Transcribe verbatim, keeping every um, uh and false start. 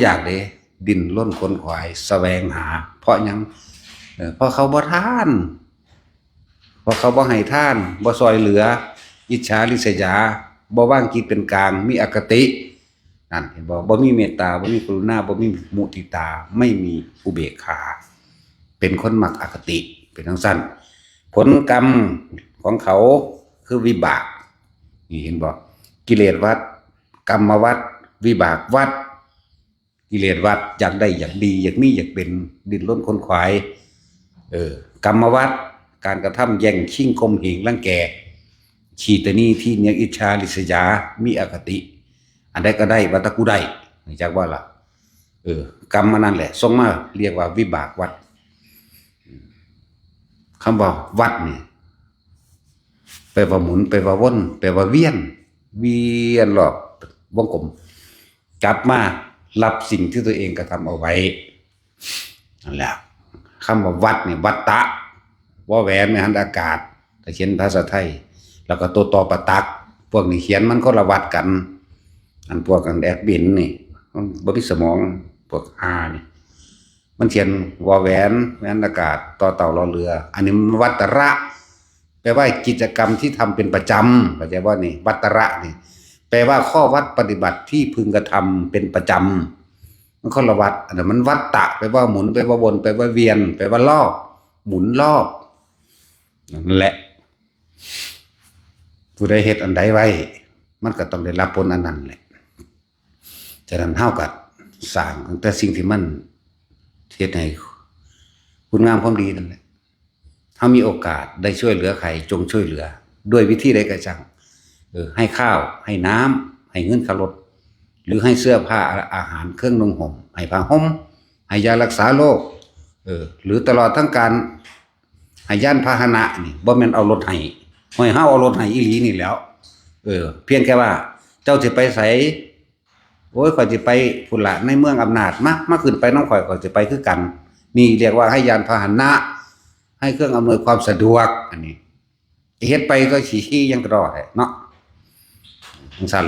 อยากเด้ ดิ้นรนขนขวายแสวงหา เพราะหยัง เออ เพราะเขาบ่ทาน เพราะเขาบ่ให้ทาน บ่ซอยเหลือ อิจฉาริษยา บ่วางจิตเป็นกลาง มีอคติ นั่นเห็นบ่ บ่มีเมตตา บ่มีกรุณา บ่มีมุทิตา ไม่มีอุเบกขา เป็นคนมักอคติ เป็นจั่งซั้น ผลกรรมของเขาคือวิบาก นี่เห็นบ่ กิเลสวัฏ กรรมวัฏ วิบากวัฏ กิเลสวัฏ อยากได้ อยากดี อยากมี อยากเป็น ดิ้นรนขนขวาย เออ กรรมวัฏ การกระทำแย่งชิงข่มเหงรังแก ขี้ตะนี่ที่เหนียงอิจฉาริษยา มีอคติ อันใดก็ได้ ว่าแต่กูได้ รู้จักบ่ล่ะ เออ กรรมอันนั้นแหละ ส่งมา เรียกว่าวิบากวัฏ คำว่าวัฏนี่ แปลว่าหมุน แปลว่าวน แปลว่าเวียน เวียนรอบวงกลม กลับมารับสิ่งที่ตัวเองกระทำเอาไว้ นั่นแหละ คำว่าวัฏเนี่ย วัตตะ วอแหวน ไม้หันอากาศ ถ้าเขียนภาษาไทย แล้วก็ตัวตอปะตัก พวกนี้เขียนมันคนละวัฏกัน อันพวกกันแอดมินนี่ มันบ่มีสมอง พวกอานี่ มันเขียนวอแหวน ไม้หันอากาศ ตอเต่า รอเรือ อันนี้มันวัตระ แปลว่ากิจกรรมที่ทำเป็นประจำ เข้าใจบ่นี่ วัตระนี่ แปลว่าข้อวัดปฏิบัติที่พึงกระทำเป็นประจำ มันคนละวัฏ อันนั้นมันวัตตะ แปลว่าหมุน แปลว่าวน แปลว่าเวียน แปลว่ารอบ หมุนรอบ นั่นแหละ ผู้ใดเฮ็ดอันใดไว้ มันก็ต้องได้รับผลอันนั้นแหละ ฉะนั้นเฮาก็สร้างตั้งแต่สิ่งที่มันเฮ็ดให้คุณงามความดีนั่นแหละ เฮามีโอกาสได้ช่วยเหลือใคร จงช่วยเหลือ ด้วยวิธีใดก็ช่าง เออ ให้ข้าว ให้น้ำ ให้เงินค่ารถ หรือให้เสื้อผ้า อาหาร เครื่องนุ่งห่ม ให้ผ้าห่ม ให้ยารักษาโรค เออ หรือตลอดทั้งการให้ยานพาหนะนี่ บ่แม่นเอารถให้ ห้อยเฮาเอารถให้อีหลีนี่แหล้ว เออ เพียงแค่ว่าเจ้าสิไปไส โอ้ย ข้อยสิไปพุ้นละ ในเมืองอำนาจ มา มาขึ้นไปนำข้อย ข้อยสิไปคือกัน นี่เรียกว่าให้ยานพาหนะ ให้เครื่องอำนวยความสะดวก อันนี้ เฮ็ดไปก็สิขี่หยังกะด้อแท้เนาะ จั่งซั้น